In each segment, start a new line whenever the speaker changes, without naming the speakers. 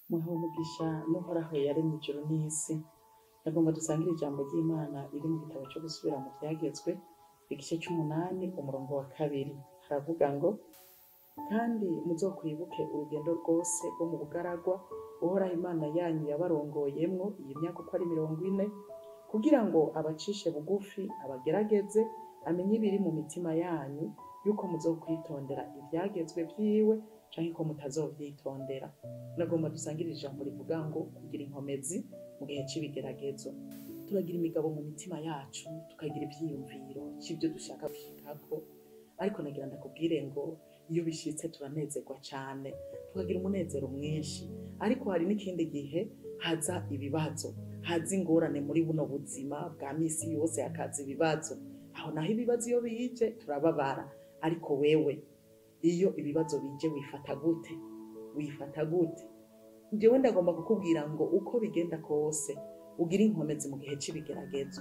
Muhawe umugisha n'Uhoraho yaremye ijuru n'isi. Ndagomba dusangire ijambo ry'Imana riri mu gitabo cyo gusubira mu vyagezwe, igice c'umunani umurongo wa kabiri. Haravuga ngo: kandi muzokwibuke urugendo rwose rwo mu bugaragwa Uhoraho Imana yanyu yabarongoyemwo iyi myaka uko ari 40, kugira ngo abacishe bugufi, abagerageze, amenye ibiri mu mitima yanyu, yuko muzokwitondera ivyagezwe vyiwe canke ko mutazovyitondera. Nagomba dusangire ijambo rivuga ngo kugira inkomezi mu gihe c'ibigeragezo. Turagira imigabo mu mitima yacu, tukagira ivyiyumviro c'ivyo dushaka gushikako, ariko nagira ndakubwire ngo iyo bishitse turanezerwa cane, tukagira umunezero mwinshi. Ariko hari n'ikindi gihe haza ibibazo, haza ingorane muri buno buzima bwa misi yose, hakaza ibibazo. Aho naho ibibazo iyo bije turababara. Ariko wewe iyo ibibazo bije wifata gute? Wifata gute? Jewe ndagomba kukubwira ngo uko bigenda kose ugira inkomezi mu gihe c'ibigeragezo.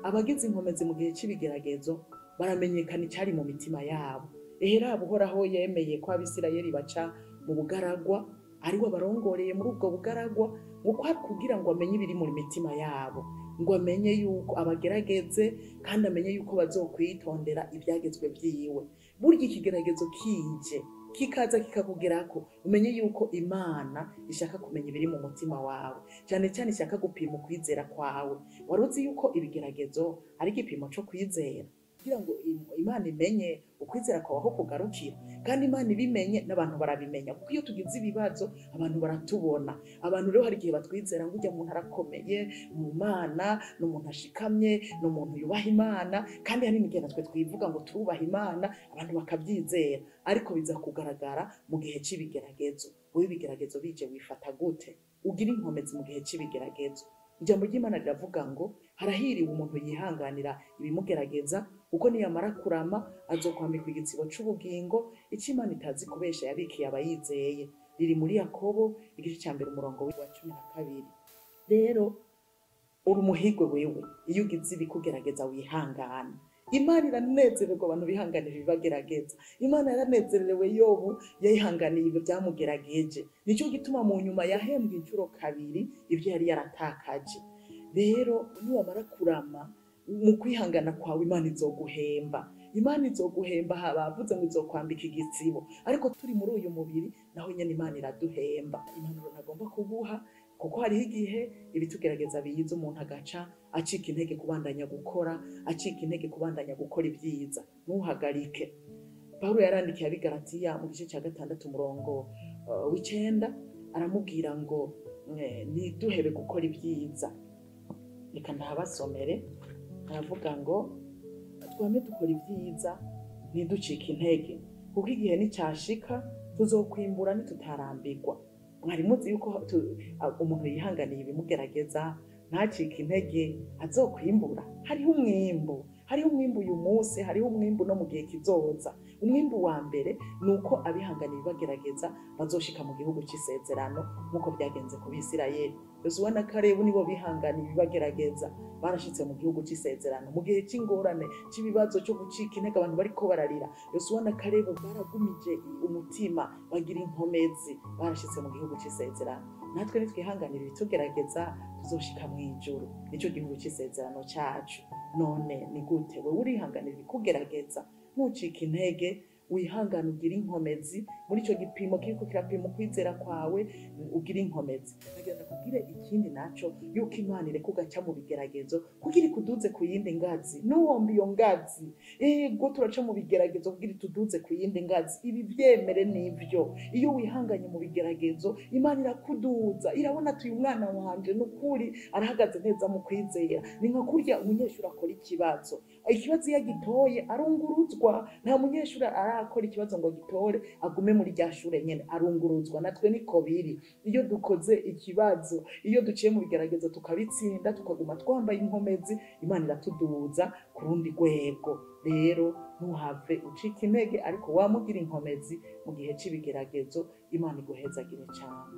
Abagize inkomezi mu gihe c'ibigeragezo baramenyekana icari mu mitima yabo. Ehera Uhoraho yemeye ko Abisirayeli baca mu bugaragwa, ariwe abarongoreye muri ubwo bugaragwa, ngo kugira ngo amenye ibiri mu mitima yabo, ngo amenye yuko abagerageze, kandi amenye yuko bazokwitondera ivyagezwe vyiwe. Burya ikigeragezo kije kikaza kikakugerako, umenye yuko Imana ishaka kumenya ibiri mu mutima wawe, cyane cyane ishaka gupima ukwizera kwawe. Wari uzi yuko ibigeragezo ari igipimo co kwizera, kugira ngo Imana imenye ukwizera kwawe aho kugarukira. Kandi Imana ibimenye n'abantu barabimenya, kuko iyo tugize ibibazo abantu baratubona. Abantu rero hari igihe batwizera ngo ujya muntu arakomeye mu Mana, ni umuntu ashikamye, ni umuntu yubaha Imana. Kandi hari n'igihe natwe twivuga ngo turubaha Imana, abantu bakabyizera, ariko biza kugaragara mu gihe c'ibigeragezo. Wowe ibigeragezo bije wifata gute? Ugira inkomezi mu gihe c'ibigeragezo. Ijambo ry'Imana riravuga ngo harahiriwe umuntu yihanganira ibimugerageza, kuko niyamara kurama azokwambikwa igitsibo c'ubugingo, ico Imana itazi kubesha yabikiye abayizeye. Riri muri Yakobo igice ca 1 umurongo wa 12. Rero uri umuhigwe wewe iyo ugize ibikugerageza wihangana. Imana iranezererwa abantu bihanganira ibibagerageza. Imana yaranezerewe Yobu yayihanganiye ibyo byamugerageje. Nico gituma mu nyuma yahembwe inshuro 2 ibyo yari yaratakaje. Rero niwamara kurama mu kwihangana kwawe, Imana izoguhemba. Imana izoguhemba, bavuze ngo izokwambika igitsibo, ariko turi muri uyu mubiri naho nyene Imana iraduhemba. Impanuro ntagomba kuguha, kuko hariho igihe ibitugerageza biza umuntu agaca acika intege kubandanya gukora, acika intege kubandanya gukora ibyiza. Ntuhagarike. Pawulo yarandikiye ab'i Galatiya mu gice ca 6 umurongo w'9, aramubwira ngo ntiduhebe gukora ibyiza. Reka ntabasomere. Aravuga ngo twame dukora ibyiza, ntiducike intege, kuko igihe nicashika tuzokwimbura nitutarambirwa. Mwari muzi yuko umuntu yihanganiye ibimugerageza ntacike intege azokwimbura? Hariho umwimbu, hariho umwimbu uyu munsi, hariho umwimbu no mu gihe kizoza. Umwimbu wa mbere ni uko abihanganiye ibibagerageza bazoshika mu gihugu c'isezerano, nk'uko byagenze ku Bisirayeli. Yosuwa na Kalebu nibo bihanganiye ibibagerageza, barashitse mu gihugu c'isezerano. Mu gihe c'ingorane, c'ibibazo, cyo gucika intege, abantu bariko bararira, Yosuwa na Kalebu baragumije umutima, bagira inkomezi, barashitse mu gihugu c'isezerano. Natwe nitwihanganira ibitugerageza tuzoshika mu ijuru, nico gihugu c'isezerano cacu. None ni gute wewe urihanganira ibikugerageza? Ntucike intege, wihangane, ugire inkomezi muri ico gipimo kiriko kirapima ukwizera kwawe, ugire inkomezi. Nagira ndakubwire ikindi naco, yuko Imana ireka ugaca mu bigeragezo kugira ikuduze ku yindi ngazi. Nuwomba iyo ngazi, ego turaca mu bigeragezo kugira ituduze ku yindi ngazi. Ibi vyemere nivyo. Iyo wihanganye mu bigeragezo Imana irakuduza, irabona ati uyu mwana wanje nukuri arahagaze neza mu kwizera. Ni nka kurya umunyeshuri akora ikibazo, ikibazo iyo agitoye arunguruzwa. Nta munyeshuri arakora ikibazo ngo gitore agume muri rya shure nyene, arunguruzwa. Natwe niko biri, iyo dukoze ikibazo, iyo duciye mu bigeragezo tukabitsinda, tukaguma twambaye inkomezi, Imana iratuduza ku rundi rwego. Rero ntuhave ucika intege, ariko wamugira inkomezi mu gihe c'ibigeragezo. Imana iguhezagire cane.